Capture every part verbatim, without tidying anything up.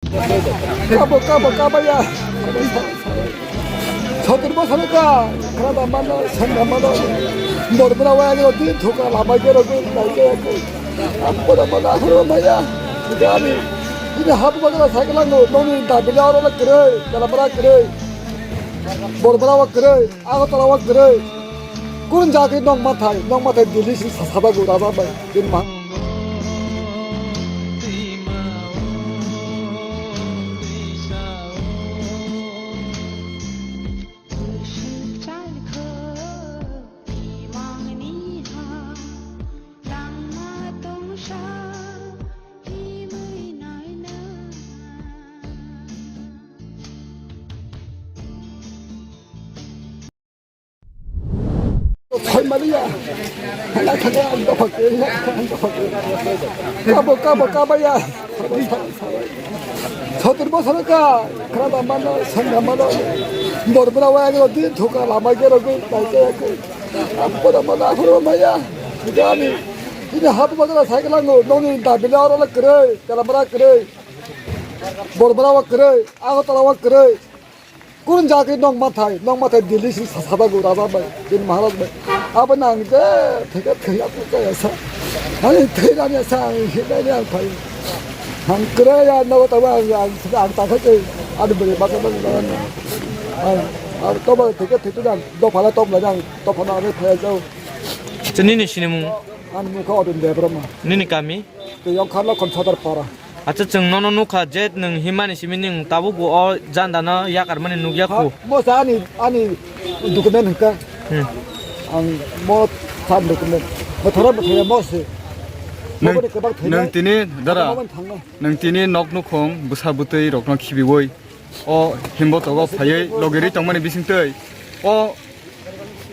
Kabo, kabo, kabo ya. Sotir bosor ka, khana da mano, sanda mano. Bor bra wa ya di thoka lama gero ko, dai gero ko. Ampo da mano, ahoro maya. Gani. Ini hapu bagala cycle ang no, noni da bila oro la kre, da la bra kre. Bor bra wa kre, ago tala wa kre. Kun jagri nong mathai, nong mathai Delhi si sasaba go raja bai. Din ma. Thoi maliya. Hana khaga ang dophak ke, ang dophak ke. Kabo, kabo, kabo ya. Sotir bosor ka, khana da mano, sanda mano. Bor bra wa ya di thoka lama gero ko, dai gero ko. Ampo da mano, ahoro maya. Gani. Ini hapu bagala cycle ang no, noni da bila oro la kre, da la bra kre. Bor bra wa kre, ago tala wa kre. Kun jagri nong mathai, nong mathai Delhi si sasaba go raja bai, din Maharaj bai. Abo nang je, theke theke aku kaya sa. Ani thai rani sa, ang hinai ni ang thai. Ang kre ya, no ta ba, ang, ang, ang ta khe, ani bere ba ta ba. Ang, ang to ba theke theke nang, do phala to ba nang, to phala ani thai jao. Chini ni sini mung. Ani mukha odin Debra ma. Nini kami? Te yong kharla kon Sodor para. Acha, chwng nono nukha je nwng himani simi nwng tabuk bo o janda no yakar mani nukya khu. Mo sa ani, ani document hwnkha. Hmm. Ang mo sa document. Mo thora mo thora mo se. Nwng, nwng tini dara. Nwng tini nok nukhung bwsa bwtwi rokno khibiwi o himbo togo phaiwi logirwi tongmani bisingtwi o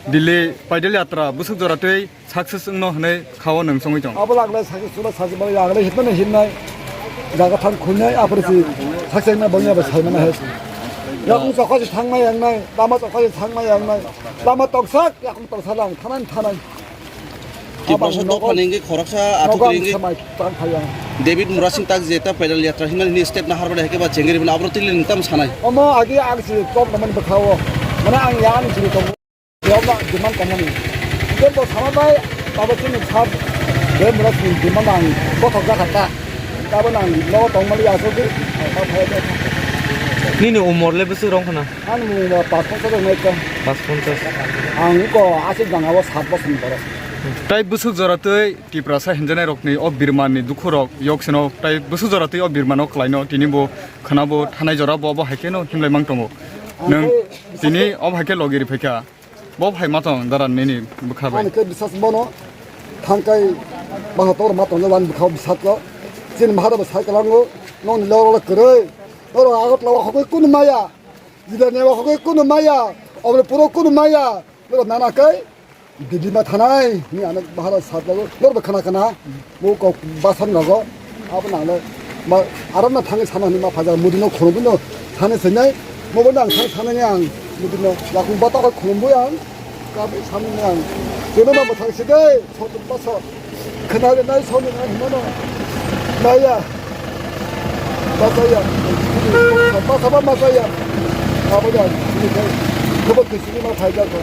Delhi paidal yatra bwswk jora twi success wngno hwnwi khao nwng chongwi tong. Abo lagle sakhe sura sakhe bali lagle hitmane hinnai. Jaga thang khuinai apre si sakhe na bangya ba sai mana hai. Yakung chokha si thangmai yangnai, lama chokha si thangmai yangnai. Lama toksak, yakung toksa lang, thanai thanai. Tiprasa dopha ni hwnkhe khoroksa athuk ri hwnkhe samai tang phai yang. David Murasing tak je ta pedal yatra himani hini step na harba de hake ba chengri bini abro tili ni tam sanai. Omo agi ang si top na mani bwkhao. Mana ang ya ani chiri tong. Yokna demand tongmani. Hingke bo sama bai, babo chini sab, be mura chini demand ang bothok jakha ta. Tabon ang nogo tongmani asogwi, ang ta phai ta. Nini umor le bwswk rong khna? Ani umor pas ponchas rok nai ta. Pas ponchas. Ang ko aswk janga o sat bosor ni borok. Tai bwswk jora twi Tiprasa hinjanai rokni o birmani dukhu rok yok sino tai bwswk jora twi o birmano kwlaino tini bo khna bo thanai jora bo bo hai kheno himlai mang tongo. Nwng tini o hai khe logi ri phaikha. Bo phai ma tong dara nini bwkha bai. Ani khe bisas bono thangkai baha tor ma tong wan bwkha bisat ko. Chini mahara bo sai kalango nong ni loro kwrwi. Noro Agartala wa khogwi kunu maya. Jidani wa khogwi kunu maya. Omre puro kunu maya. Noro nana kai. Didi ma thanai ni ano bahara sat lago. Noro bo khana khana. Bo kok basan lago. Abo nang le ma aram na thangwi sana hwnwi ma phaijak mudi no khulumwi no thani swnai. Mo bo nang thang sana ni ang mudi no yakung bata ko khulumwi ang. Ka bo sana ni ang. Keno ma thang si de. Sotu paso. Khana le nai soni nai hima no. Nai ya. Masa ya. Masa ba masa ya. Abo ya. Ni kai. Ko bo kisini ma phaijak ko.